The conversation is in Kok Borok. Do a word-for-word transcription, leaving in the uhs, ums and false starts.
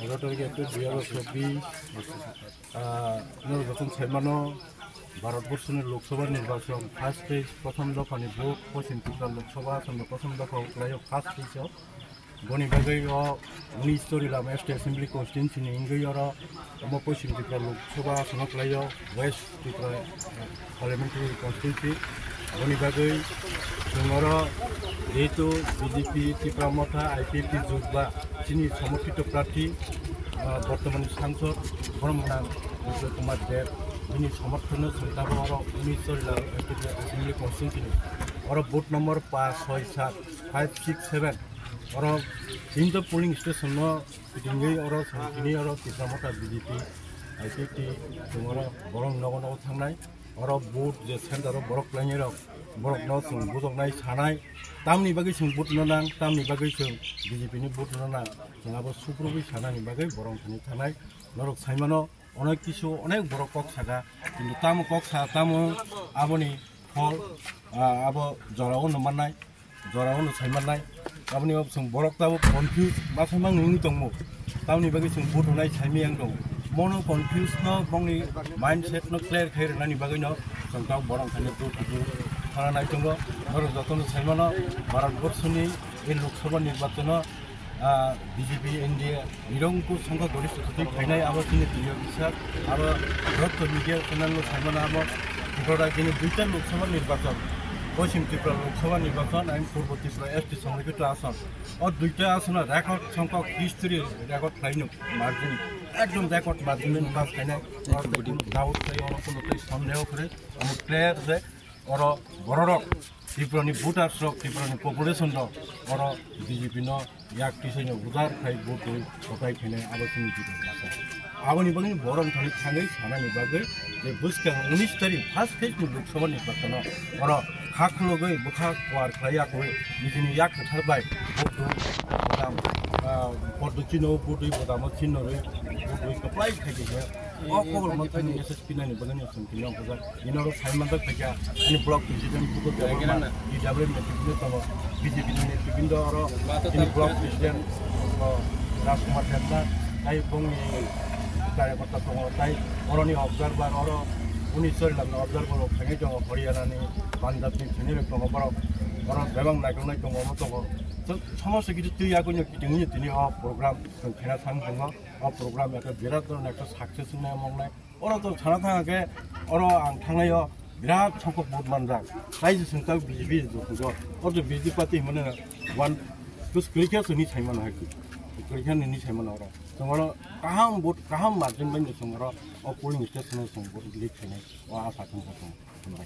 এগারো তারিখে এপ্রিল দুই হাজার চব্বিশ, আহ, আপনারা যখন সাইমানো ভারতবর্ষের লোকসভা নির্বাচন ফার্স্ট ফেজ প্রথম দফানি ভোট পশ্চিম ত্রিপুরা লোকসভা আসন প্রথম দফা উত্তরায় first phase. Boni bagwi o unis Chorilam State Assembly Constituency ni wngwi oro omo Poschim Tripura Lok Sabha aswk no kwlaio, West Tripura Parliamentary Constituency. Boni bagwi chwng oro jehetu B J P, Tipra Motha, I P F T jut ba chini somorthito prarthi, ah, bortomani sangsod borok gwnang Bijoy Kumar Deb, bini somorthono chwng tabuk oro unis Chorilam State Assembly Constituency ni oro booth number paanch, soi, saat, five, six, seven. Oro tinta polling station no kitingwi oro songkini oro Tipra Motha B J P, I P F T chwng oro borok nogo nogo thangnai. Oro vote je center o borok kwlainai rok, borok no chwng bujoknai sanai. Tamni bagwi chwng vote no nang, tamni bagwi chwng B J P ni vote no nang. Chwng abo suprubwi sanani bagwi borok thani thangnai. Norok saimano onek kisu onek borok kok saka. Kintu tamo kok sa tamo aboni phol, ah, abo jora o no mannai. Jora o no sai mannai. Aboni o chwng borok tabuk confuse ma sai mang wngwi tongmo. Tamni bagwi chwng vote rwnai saimai ang tongo. Mono confuse no bongni mindset no clear khai rwnani bagwi no chwng tabuk borok thani vote rwna nai tongo. Norok jotono sai mano Bharat Borshoni e Lok Sabha nirbachon o, ah, B J P N D A nirongku songkha gorista thwi phainai abo chini priyo kisa abo joto media channel no sai mano abo Tripura rajyoni duita Lok Sabha nirbachon, Poschim Tripura Lok Sabha nirbachon, and Purbo Tripura S T Songrikito Ason. O duita asono record songkok history record khlaino margin, ekdom record margin pass khainai. Oro tei kunu doubt tei oro kunu tei sondeho kwrwi, omo clear je oro bororok Tripurani voters rok, Tripurani population rok oro B J P no yak tisaino ujar khai vote rwi kotai khainai abo chini jibo nasa. Aboni bagwi borok thani thangwi sanani bagwi je bwskang unis tarik first phase ni Lok Sabha nirbachon o oro kha khulugwi bwkha kuar khlai yakwi nijini yak kwthar bai vote rwi bodam, ah, poddo chino vote rwi bodamo chino rwi vote rwi kwplai khai khe o khobor mo thani message pinani bagwi no chwng tini ongkha jak. Bini oro sai manjak phaikha, ani block president Buddha Debbarma, D W netribinde tongo, B J P ni netribinde oro, bini block president, o, Rajkumar Debbarma, tai bongni karyakarta tongo, tai oroni observer, oro unis Chorilamni observer rok phainai tongo, Haryana ni, Punjab ni phainai rok tongo, borok, borok bebak naikolnai tongo, omo tongo. So, somosto kichu twi yagwino kitingwino tini o program chwng khaina thang tongo, o program ekta birat dhoroner ekta success wngnai, omo wngnai. Oro to sana thang khe, oro ang thangnai o birat songkok vote manjak. Tai se sengkak B J P joto. Oro to B J P party hwnmano one, bus kwrwi khe sini saimano hai. Kwrwi khe nini saimano oro. Chwng oro kaham vote, kaham margin bai no chwng oro o polling station o chwng vote lead khainai. O asa chwng chwng.